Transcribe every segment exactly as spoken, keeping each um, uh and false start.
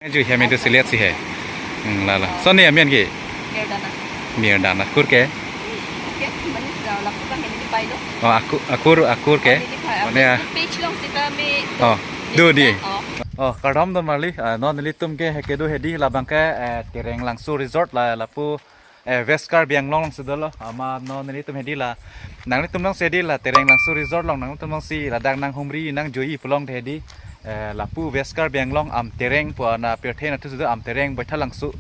Ju hem itu silet si he. Hmm, lala. Soni amen ke? Mirdana. Mirdana. Kur ke? Oke, manis dah. Lapu kan ini di Pailo. Oh, aku, akur, akur ke? Ini di Pailo. Mana ya? Facebook page along sita me. Oh, do di. Oh. Oh, kardom don marli. Ah, non nelitum ke he kedo hedi labang ke, eh, Tereng Langso Resort la lapu, eh, West Karbi Anglong si dolo. Amat non nelitum hedi la. Nanglitum along si hedi la Tereng Langso Resort along nanglitum along si ladak nanghumri nangjui pulote hedi. Eh, lapu West Karbi Anglong Amtereng pu ana pirthe anatthu si do Amtereng Baithalangso.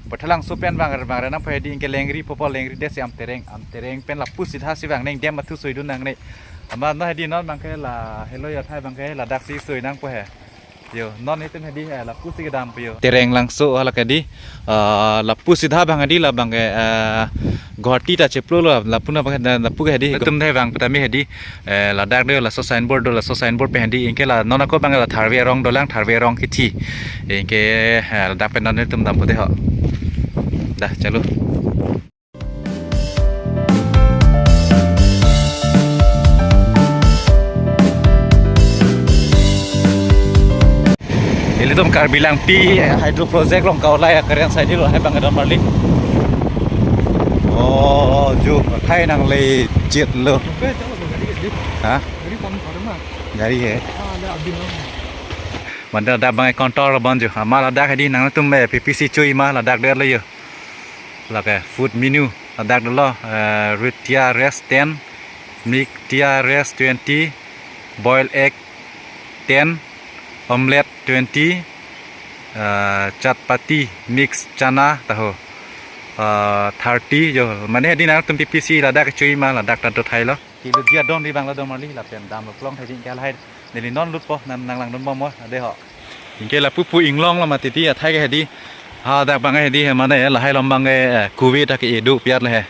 Baithalangso pen bang bang renang phe hedi anke lengri popo lengri det si Amtereng. Amtereng pen lapu sitha si bang neng dem atthu soi dun nangne. Amat non hedi non bang ke la helo ya thai bang ke ladak si soi nangpo he. Yo, non itum hedi, eh, lapu si kedam pu yo. Tereng Langso hala ke di, eh, lapu sitha bang hedi labang ke, eh, Guwahati ta cheplo lo, lapu na bang, lapu ke hedi. Itum dei bang petami hedi, eh, ladak do laso signboard do laso signboard pen hedi. Anke la non ako bang la Tharve Arong dolang, Tharve Arong kithi. Anke, eh, ladak pen non itum dampo dei ho. Dah, chalo. Ilitum Karbi Langpi hydro project along kaulai akarian side lo hai bang kedam marli. Oh, ju khai nangle jet lo. Ha? Gari he. Manda da bang counter lo bon ju. Amat ladak hedi nangtum, eh, P P C chui ma ladak det lo yo. Lake food menu ladak dolo, eh, root tea rice ten, milk tea rice twenty, boiled egg ten, omelette twenty, eh, chapati mix chana taho, eh, thirty yo. Mane hedi nangtum P P C ladak chui ma ladak ta do thai lo. Kilo dia don di bang la don marli lapen damlo pulote hedi anke lahai neli non lutpo nang nang langdun bom mo ade ho. Anke lapu pu inglong lo mati di athai ke hedi. Hadak bang hedi he mane lahai along bang, eh, kuwe ta ke edu piat le he.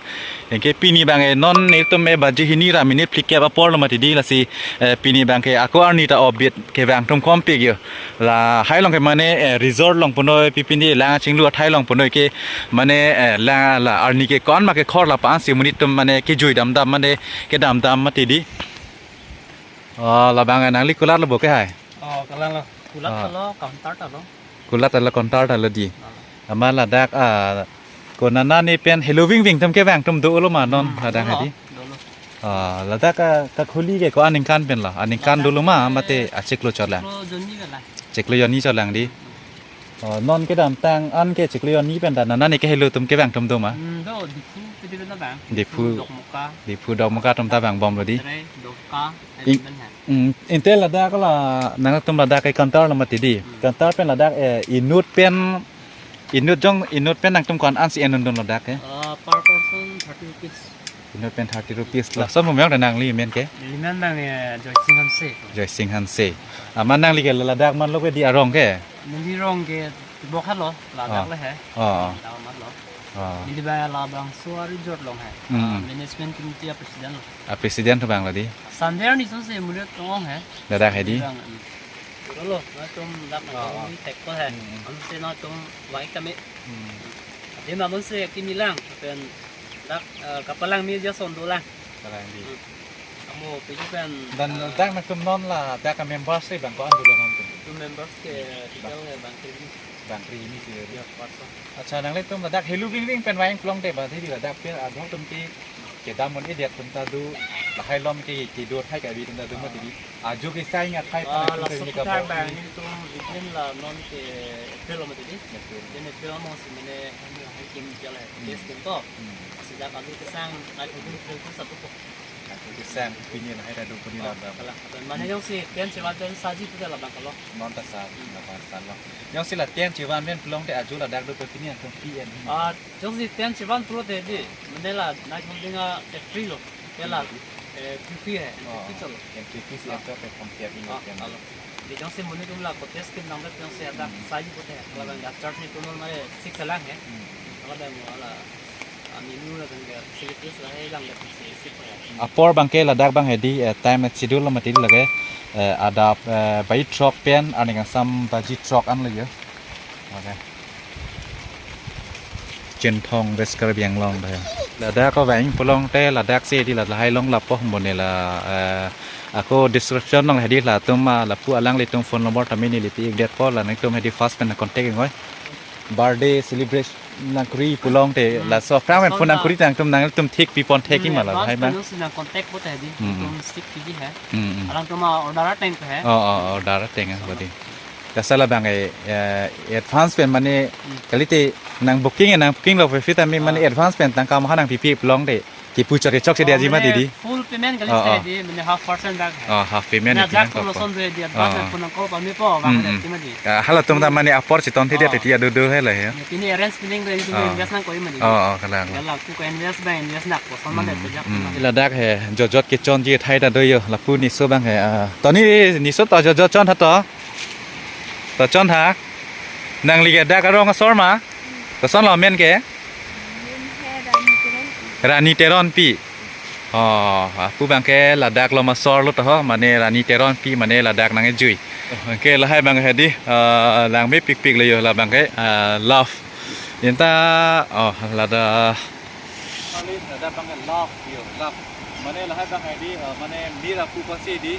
Anke pini bang, eh, non netum, eh, baji hini ra minute phlikep apor lo mati di lasi, eh, pini bang ke ako arni ta obit ke bang tum kom pik yo. Lahai along ke mane, eh, resort along punoi pipini lang chinglu athai along punoi ke mane, eh, la, la arni ke kon ma ke khor la pan si monit atum mane kejui damdam mane kedamdam mati di. Oh, labang nangli kulat lo bo ke hai. Oh, kalang lo. Kulat, ah, lo, counter ta lo. Kulat ta lo counter ta lo di. Ah. Amat ladak, ah, konat nani pen helo vingving atum ke bang tum dolo ma non. Hmm, ladak dolo, hedi. Dolo. Ah, ladak ka, kakhuli ke ko aningkan pen lo. Aningkan ladak dolo ma, eh, mate achiklo chotlang. Chiklo jonni ke la. Chiklo jonni chotlang di. Oh, non kedamtang an ke chiklo jonni pen ta nani ke helo atum ke bang tum do ma. Hmm, do, Diphu pidi pen ta bang. Diphu. Diphu, Dokmoka. Diphu Dokmoka atum ta bang bom lo di. Tre, Doka, In-, Eleven ha. Hmm, inte ladak la nangtum ladak ke counter lo mati di. Hmm. Counter pen ladak, eh, inut pen, inut jong, inut pen nangtum ko-an si en dun ladak ke. Ah, per person thirty rupees. Inut pen thirty rupees lo. Lason mumyang nangli men ke? Neli men bang, eh, Joysing Hanse. Joysing Hanse. Amat nangli ke ladak man lo ke di arong ke? Neli rong ke Bokha lo, ladak, ah, le he. Ah. Ladak man lo. Ah. Neli bang labangso a-resort along he. Hmm. Ah, management committee a-president lo. A-president bang lo di. Sunday arni asonsi mulut tong-ong he. Ladak hedi. Bang, hmm. Dolo, nangtum dak, ah, nangtum, ah, ni thek ko he. Hmm. Ansi nangtum vang-ik tame. Hmm. Adim amonsi kimi lang, pen dak, eh, kapalang mi jason dolang. Kalang di. Hmm. Amo piji pen, dan, eh, dak nangtum non ladak a-members si bang ko-an dolo nangtum? Nangtum members ke total, eh, bang kri hini. Bang kri hini si. Ya, person. Accha, nanglitum ladak helo vingving pen vang pulote ba, hedi ladak pen adhok atum ke kedam un-edet atum ta do, lahai along ke kedo athai ke avi atum ta do mati di. Ajo ke sai ngat athai, ah, phan atum laso ke puthak kabor bang si. Nelitum begin la non ke April lo mati di. April. Then April among si mane hami hai kim jala, hmm, test kim to. Hmm. Sejak alu kesang, naik mobil April tu satu po. Naik mobil kesang, pini lahai ta do pini la, oh, bang. Kalang. Mane jongsi tent chevan pen saji pu ta labang kalo. Non ta sa, hmm, labang sa lo. Jongsi la tent chevan pen pulote ajo ladak do pini atum fee en. Ah, jongsi tent chevan pulote di, mane la night holding a free lo. Pen la, hmm, eh, entry fee he, entry fee, oh, chalo. Entry fee si, ah, enter pe pom tiap ini, ah, pen. Alo. Di jongsi monit atum la ko test kim nang vet jongsi ada, hmm, saji pu te, hmm, kalau bang charge ni tunol mare six alang he. Hmm. Kalau bang mo ala, ah, menu la bang facilities la he lang vet si six he. Apor bang ke ladak bang hedi, eh, time schedule lo mati lage, eh, adap, eh, baji throk pen arni kangsam baji throk an lagi. Okay. Chinthong West Karbi Anglong dah ya. Ladak ko vang pulote ladak si di la lahai long lapo bonela, eh, ako description along hedi latum, ah, lapu alanglitum phone number tame neli pi-ikdetpo, la nangtum hedi first pen contact ingoi. Birthday celebration nangkuri pulote, hmm, laso aphrang pen phone nangkuri nangtum nangtum thik pipon thek, hmm, ma la advance hai ma. Pen nang contact po ta hedi. Hmm. Tum stick pi di hai. Hmm, hmm. Alangtum order ateng pe hai. Oh, oh, order ateng, ah, bodi. Kasa labang, eh, eh, advance pen mane, hmm, kalite nang booking, eh, nang booking lo pe fita mi mane, ah, advance pen tangka maha nangpipi pulote kipu chok chok si di aji mati di. Mane full payment kali, oh, se, oh, di, mane half percent dak hai. Oh, half payment. Na, di dak nang ko lason si di advance, oh, pen nang call pame po, hmm, bang, hmm, di mati. Ah, halatum ta mane apor chiton thi di, oh, titi adu du hai la ya. Ya, pini arrange pining do, ini, oh, invest nangkok mati. Oh, oh, kalang. Kalau aku ko invest bang, invest nangkok, sama, hmm, deh, pejak, hmm, mati. Ladak hai jotjot kechonji athai ta do yo, lapu niso bang hai, ah. Toni niso to jotjot chon tha to. To chon tha. Nangli ke dak arong asor ma? Koson lo men ke? Men ke Rani Teronpi. Rani Teronpi. Oh, lapu bang ke ladak lo masor lo to ho, mane Rani Teronpi, mane ladak nang ejui. Oke, lahai bang hedi, eh, lang mepikpik lo yo la bang ke, eh, love. Inta, oh, lada. Kali ladak bang ke love yo, love. Mane lahai bang hedi, eh, mane mir apu pasi di,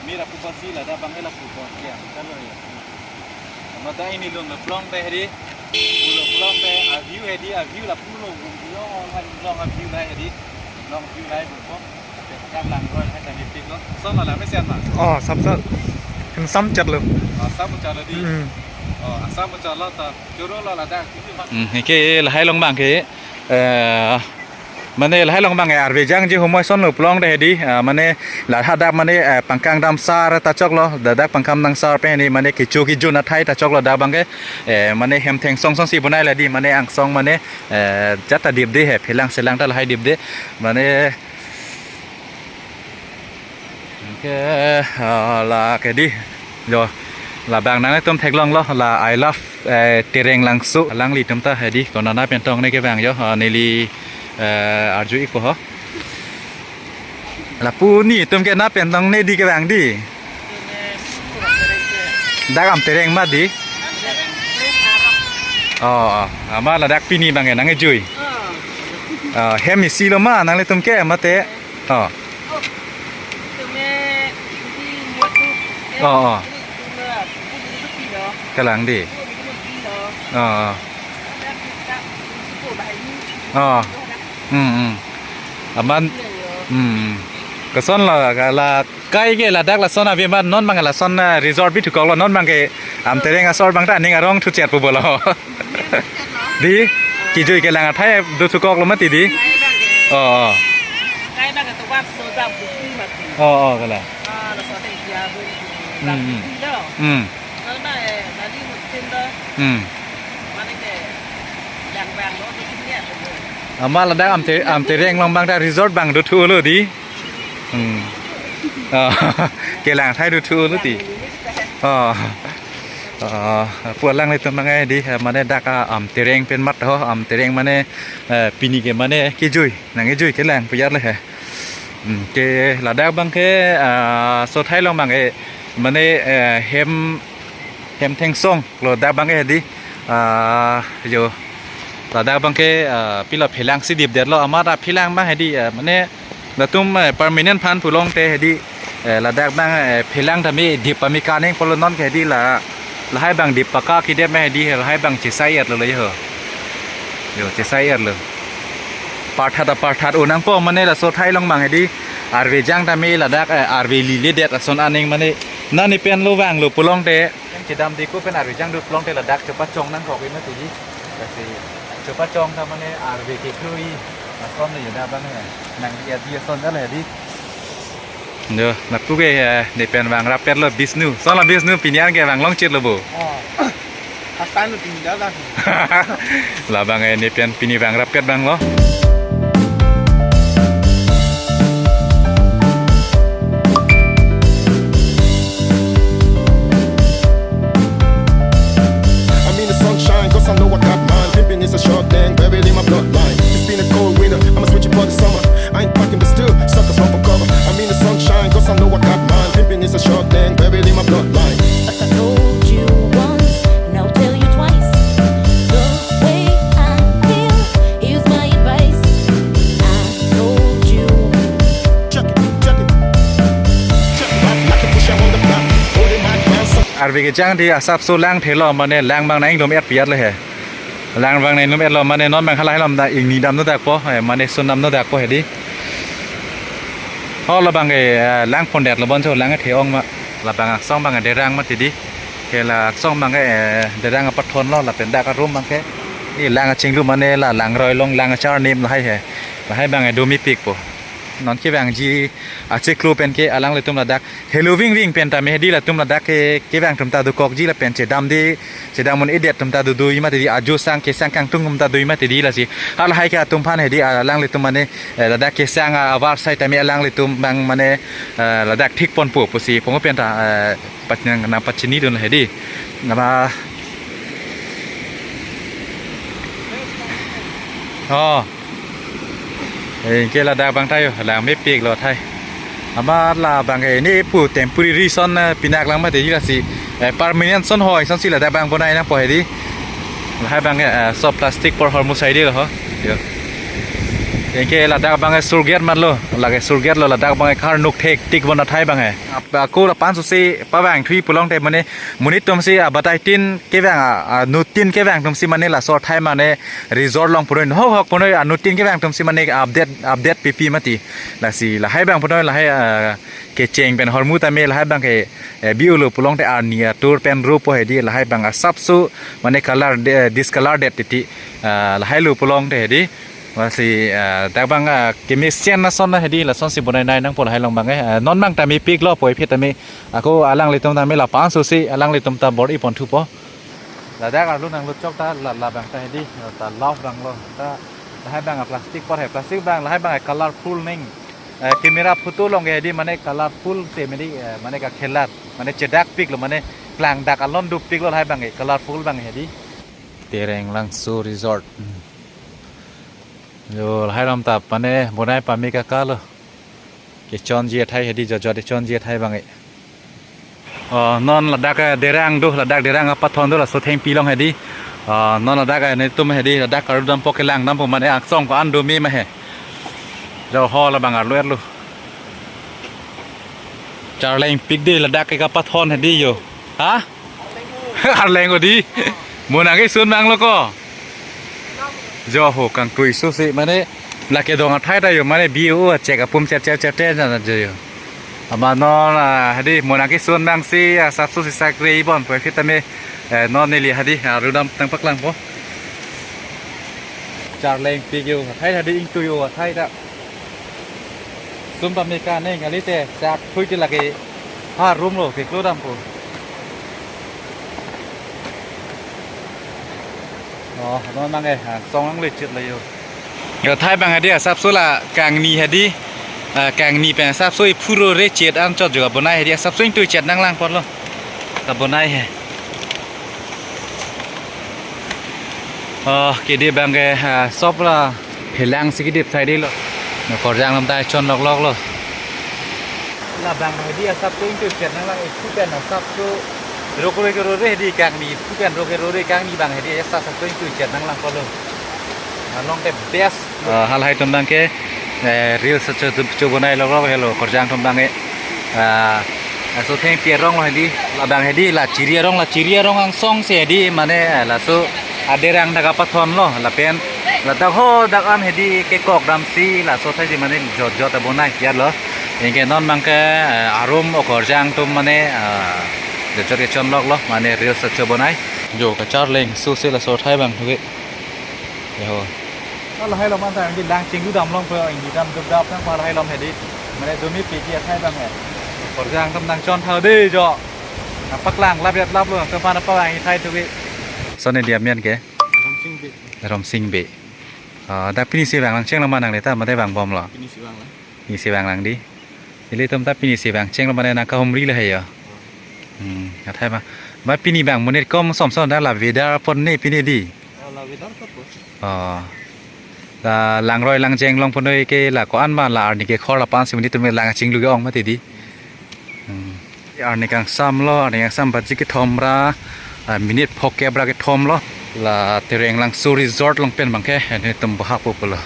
mir apu pasi ladak bang ke lapu pon ke, ang kalo ya. Mata ini lun pulote hedi, pulo pulote, a view hedi, a view lapu lo, long, long, long a view la hedi, long view la hedi po. Oke, kam lang roi hai tadi pik lo. Son la mesen ma? Oh, sam sam. Hem sam chat lo. Oh, sam chat lo di. Hmm. Oh, sam chat lo ta. Choro lo ladak. Hmm, ke lahai long bang ke, eh, mane lahai long bang, eh, arve jangji humoi son lo pulote hedi, ah, mane la hadak mane, eh, pangkang dam sar ta chok lo, ladak pangkang dam sar pen hedi mane kecho kejun athai ta chok lo dak bang ke, eh, mane hem thengsong song si bonai la di, mane angsong mane, eh, jat ta dip di hai, phelang selang ta lahai dip di, mane Oke, ah, la ke di. Jo, labang nangtum theklong lo, la I love, eh, Tereng Langso, alanglitum ta hedi, konat na pen tongne kevang jo, ah, neli, eh, arju-ikpo ho. Lapu nitum ke na pen tongne di kevang di. Dak Amtereng ma di. Oh, oh, amat ladak pini bang ke nang ejui. Ah, hem isi lo ma, nanglitum ke mate. Oh. Oh, oh. Kalang di. Oh, oh. Oh. Hmm, hmm. Aman. Hmm, hmm. Koson la, la kai ke ladak lason ave ma, non bang lason, eh, resort bi thukok lo, non bang ke Amtereng asor bang ta aning arong thuchet pu bolo. Di, kejui kelang athai do thukok lo mati di. Oh, oh. Kai bang ke tovar so jam bukti mati. Oh, oh, kalang. Ah, laso te dia beri. Hmm, hmm. Bukti do. Hmm. Kalau bang, eh, tadi mungkin do. Hmm. Mane ke yang bang lo tu sini ya. Amat ladak Amte-, Amtereng along bang ta resort bang do thu lo di. Hmm. Oh, kelang athai do thu lo ti. Oh. Oh, pu alanglitum bang ke di, eh, mane dak, ah, Amtereng pen mat ho, Amtereng mane, eh, pini ke mane kejui, nang ejui kelang pu ya le he. Hmm, ke ladak bang ke, ah, so athai along bang ke mane, eh, hem, hem thengsong lo dak bang ke di, ah, jo. Ladak bang ke, ah, pilo phelang si dipdet lo, amat phelang bang hedi, ah, mane latum, eh, permanent aphan pulote hedi, eh, ladak bang, eh, phelang tame dip pame kaning pulo, non ke hedi la, lahai bang dip paka kedep ma hedi, lahai bang chesai-et lo lo yo. Yo, chesai-et lo. Parthat aparthat unang po mane laso athai along bang hedi, arve jang tame ladak, eh, arve lile det ason aning mane, nani pen lo vang lo pulote. Kedam di ko pen arve jang dut pulote ladak chepachong nangkok mati di. Lasi chepachong ta mane arve kekroi ason le ya da bang ya. Nang dia dia ason da le di. Jo, lapu ke, eh, ne pen vang rapet lo Bisnu. Son la Bisnu pini an ke vang long chit lo bo. Oh. Hasta nu pini da da. Labang, eh, ne pen pini vang rapet bang lo. I'm in the sunshine, cause I know I got mine. Pimping is a sure thing, buried in my bloodline. It's been a cold winter, I'ma switch it for the summer. I ain't packing, but still, suckers run for cover. I'm in the sunshine, cause I know I got mine. Pimping is a sure thing, buried in my bloodline. Like I told you once, and I'll tell you twice. The way I feel, here's my advice. Arve kejang di asapso lang thelo mane lang abang nang inglum et piat le he. Lang abang nang inglum etlo mane non abang halahai alam ta ingni damno dakpo, eh, mane sun damno dakpo hedi. Ho labang ke, eh, lang pondetlo boncho lang the-ong ma. Labang aksong abang derang mati di. Ke la aksong abang ke, eh, derang apathon lo lapen dak arum abang ke. I lang achinglu mane la langroi along lang achar nem lahai he. Lahai abang ke do mepikpo. Non kevangji achiklo pen ke alanglitum ladak helo vingving pen tame hedi latum ladak ke kevang atum ta dokokji lapen chedam di chedam un-edet atum ta dodoi mati di ajo sang kesang kangtung atum ta doi mati di lasi. Halahai ke atum aphan hedi alanglitum mane, eh, ladak kesang a-, avar sai tame alanglitum abang mane, eh, ladak thik ponpo pusi pongo pen ta, eh, pat nang nang pachini dun hedi. Nama. Oh. Eh, ke ladak abang thayo, lang mepiklo thai. Amat labang ke ne pu temporary ason, eh, pinak lang mati di lasi, eh, permanent ason hoi asonsi ladak abang bonai nangpo hedi. Lahai abang ke, eh, sob plastic por hormu sai di lo ho. Yo. Ke ladak abang ke surget matlo, lake surget lo ladak abang ke kar nuk thek tik bon athai abang ke. Ap-, ako lapanso si pavang thui pulote mane monit atum si abatai tin kevang a, a, nut tin kevang atum si mane laso athai mane resort along punoi hok hok punoi anut tin kevang atum si mane update update pipi mati. Lasi lahai abang punoi lahai, ah, kecheng pen hormu tame lahai abang ke, eh, bi-ulo pulote arni atur pen rupo hedi lahai abang asapso mane color de-, discolor det titi, ah, lahai lo pulote hedi. Lasi, ah, dak abang, ah, kemesen ason hedi lasonsi bonai nai nangpo lahai along abang, eh. Ah, non abang ta mepiklo puvoiphit tame ako alanglitum tame lapanso si alanglitum ta bor-i ponthupo. Ladak arlo nangluchok ta la, labang ta hedi, ta love abang lo. Ta lahai abang plastic por he, plastic abang, lahai abang colorful ning. Eh, camera photo along ke hedi mane colorful te medi, eh, mane kakhelat, mane chedakpiklo, mane klangdak alon dopiklo lahai abang ke, colorful abang hedi. Tereng Langso Resort. Hmm. Yo, lahai alam ta mane bonai pame kaka lo. Kechonji athai hedi jojot kechonji athai abang ke. Oh, non ladak, eh, derang do, ladak derang apathon do laso thengpi along hedi. Ah, non ladak, eh, netum hedi, ladak karu dampo kelang dampo mane aksong ko-an do me ma he. Jo ho labang arlo erlo. Charleng pik de ladak ke kapathon hedi yo. Ha? Arleng ko di. Mo nang kesun abang lo ko. Jo ho kangtui so si mane lake dong athai ta yo mane bi o chek apum chet chet chet chet na na jo yo. Ama non, ah, hedi mo nang kesun abang si, ah, sapso si sakre ibon puvoiphit tame, eh, non neli hedi, ah, rudam tang paklangpo. Charleng pik yo athai hedi ingtui yo athai ta. Sum pame kaneng kalite sak thui ti lake ha room lo keklo dampo. Oh, non abang eh, ha, song ang lechet la yo. Yo athai abang hedi asapso la kangni hedi, ah, kangni pen asapso iphu rore chet anchot jo bonai hedi asapso ingtui chet nanglang apotlo. Ta bonai he. Oh, kede abang ke, ah, sop la helang si kedip sai di lo. No korjang alam ta chonlok lok lo. Labang hedi asapso ingtui chet nanglang iphu pen asapso rore ke rore hedi kangni iphu pen rore ke rore kangni abang hedi asapso ingtui chet nanglang apotlo. Along ke best. Ah, halahai atum abang ke, eh, reels cho cho bonai lok lok helo korjang atum abang ke. Ah, laso thengpi arong lo hedi, labang hedi la chiri arong la chiri arong angsong si hedi mane, eh, laso aderang dak apathon lo lapen ladak ho dak an hedi kekok damsi laso athai si mane jot jot abonai kiat lo. Anke non abang ke, eh, arum okorjang atum mane, ah, jot jot kechonlok lo mane reels cho bonai. Jo kacharleng so si laso athai abang thuke. Yo. Lahai alam anta di lang chinglu damlongpo ingni dam duk dap nang halahai alam hedi. Mane do mepik athai abang he. Korjang atum nangchon thau de jo. Nang paklang lap yat lap lo nang tepan apa ang ithai thuke. Sone dia mian ke? Ramsing Bey. Ramsing Bey. Ah, dak pini si vanglang cheng lo ma nangle ta mate vangbomlo. Pini si vanglang. Pini si vanglang di. Ilitum ta pini si vangcheng lo mane nang kahumri lo he yo. Hmm, athai ma. Ma pini abang monit kom som som dak la weather apot ne pini di. Oh, la weather apot po. Oh. La langroi langjeng along punoi ke la ko-an ma la arni kekhor lapen si monit atum lang chinglu ke-ong mati di. Hmm. Arni kangsam lo, arni kangsam baji kethom ra, ah, minute phokep ra kethom lo. La Tereng Langso Resort along pen abang ke, netum bahak po pulo.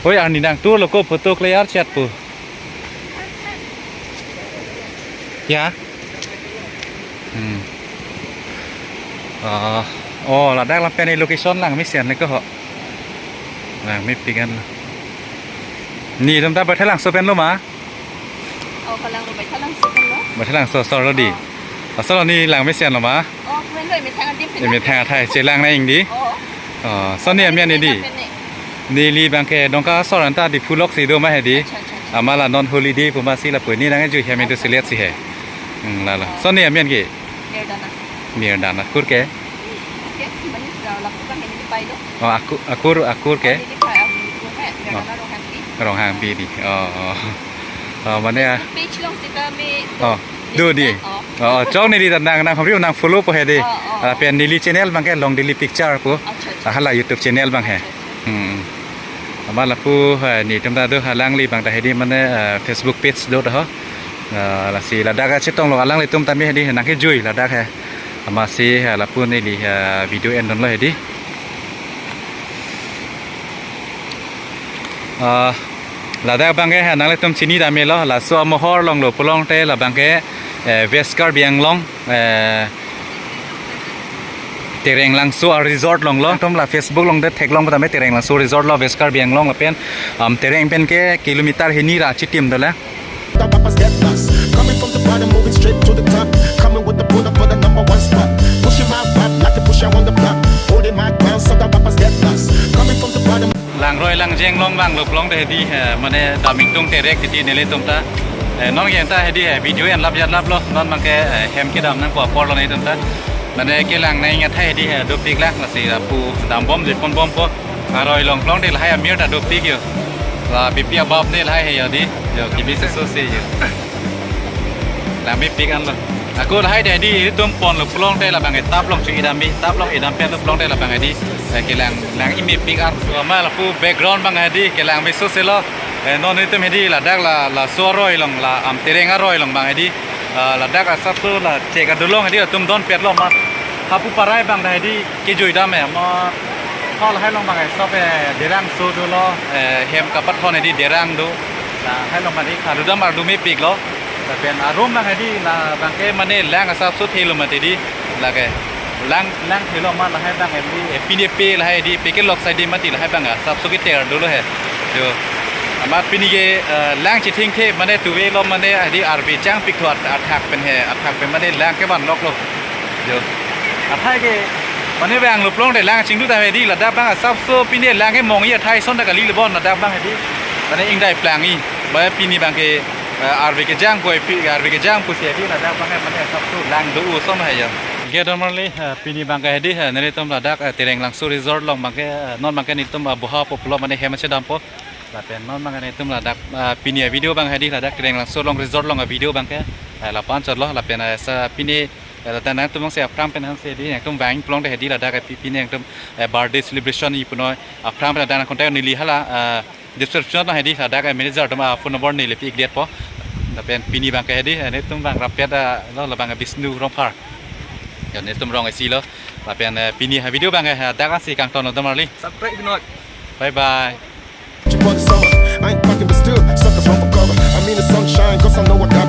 Oi, arni nangtur lo ko photo clear chet po. Ya. Hmm. Ah, oh, ladak lapen e location langmesen ne ko ho. Langmepik an. Netum ta Baithalangso pen lo ma? Oh, kalang lo Baithalangso pen lo. Baithalangso asor lo di. Oh. Asor lo ne langmesen lo ma? Oh, pen lo, emethang adim pen. Emethang athai chelang nang di. Oh. Oh, lason ne amen ne di. Pen ne. Neli abangke Dongka asor anta Diphu lok si do ma he di. Acha, acha, acha. Amat la non holiday pu amatsi lapu ne nangkejui hem itu silet si he. Hmm, lalo. Oh. Lason ne amen ke? Mirdana. Mirdana. Kur ke? Oke, manis dah, lapu kan ini pai do. Oh, aku, akur, akur ke? Oh, ini pai, aku, aku, eh, Mirdana. Oh. Ronghangpi. Ronghangpi di. Oh, oh. Oh, mane ya. Facebook page along seta me. Oh, do di. Oh. Oh, chok neli ta nang, nang hobri nang follow po he di. Oh, oh. Lapen neli channel abangke Long Daily Picture pu. Acha, acha. Ah, hala YouTube channel abang he. Acha, acha. Hmm. Amat lapu, eh, netum ta do alangli abang ta he di mane, eh, Facebook page do ta ho. Eh, lasi ladak kachetong lo alanglitum tame he di nangkejui ladak he. Amatsi, eh, lapu neli, eh, video endon lo he di. Ah, ladak abangke, eh, nanglitum chini damlo, laso amohor along lo pulote labangke, eh, West Karbi Anglong, eh, Terenglangso a-resort along lo. Nangtum la Facebook along det theklong tame Terenglangso resort lo West Karbi Anglong lapen, um, Tereng pen ke kilometer hini ra chitim dolang. Stop, I get lost. Coming from the bottom, moving straight to the top. Coming with the bullet for the number one spot. Pushing my vibe like a pusher on the block. Holding my ground, so that rappers get lost. Coming from the bottom. Langroi langjeng along vanglo pulote he di, eh, mane dam ingtung terek titi nelitum ta. Eh, non ke anta he di, eh, video enlap jatlap lo. Non abangke, eh, hem kedam nangpo apor lo netum ta. Mane kelang nang athai he di, eh, dopik lang lasi lapu dambom je ponbompo. Aroi along pulote lahai amir ta dopik yo. La bipi abab ne lahai he yo di. Yo, kibi seso se yo. Langmepik an lo. Ako lahai de di, itum ponlo pulote labangke tap along chu idam bi, tap along idam pen lo pulote labang he di. Eh, kelang, lang imepik an. So, amat lapu background abang he di, kelang meso se lo. Eh, non itum he di, ladak la, laso aroi along, la, um, Tereng aroi along abang he di. Ah, ladak asapso la chek adolong he di, atum donpet lo ma. Hapu parai abang ta he di, kejui dam he ma. Hall hai along abang he sop he derang so dolo, eh, hem kapathon he di derang do. Lahai along mane kadu dam ardu mepik lo. Lapen arum abang he di labangke mane lang asapso thelo mati di lake. Lang, lang thelo ma lahai abang he di, eh, pine pe lahai di, pe kelok sai di mati lahai abang asapso keter dolo he. Jo. Amat pini ke, eh, lang chithingthe mane tuve lo mane he di arve changpik tho at-, athak pen he, athak pen mane lang kevan lok lo. Jo. Athai ke, mane vanglo pulote lang chingdu ta he di, ladak abang asapso pini lang ke mong-i athai ason ta kali le bon ladak abang he di. Mane ingdai plang-i, ba pini abangke, eh, arve kejang koi pi, arve kejang pusi he di, ladak abang he mane asapso lang do ason he ya. Ge domarli, eh, pini abangke he di, eh, nelitum ladak, eh, Terenglangso resort along abangke, eh, non abangke netum, eh, boha po pulo mane hem chedampo. Lapen non abangke netum ladak, eh, pini avideo abang he di, ladak Terenglangso along resort along avideo abangke, eh, la-an chotlo, lapen, eh, sa pini Eh, ladak nangtum si aphrang pen hang si di, nangtum vang pulote he di ladak pi-, pini nangtum, eh, birthday celebration ni punoi. Aphrang pen ladak nang contact neli hala, eh, description along he di ladak, eh, manager atum, ah, phone number neli pi-ik detpo. Lapen pini abangke he di, eh, netum vang rapet, ah, lo labang, eh, Bisnu Rongphar. Ya, netum rong isi lo. Lapen, eh, pini avideo abangke, eh, ladak si kangton lo domarli. Subscribe noi. Bye bye. For the summer, I ain't fucking but still suckers run for cover. I mean the sunshine, 'cause I know I got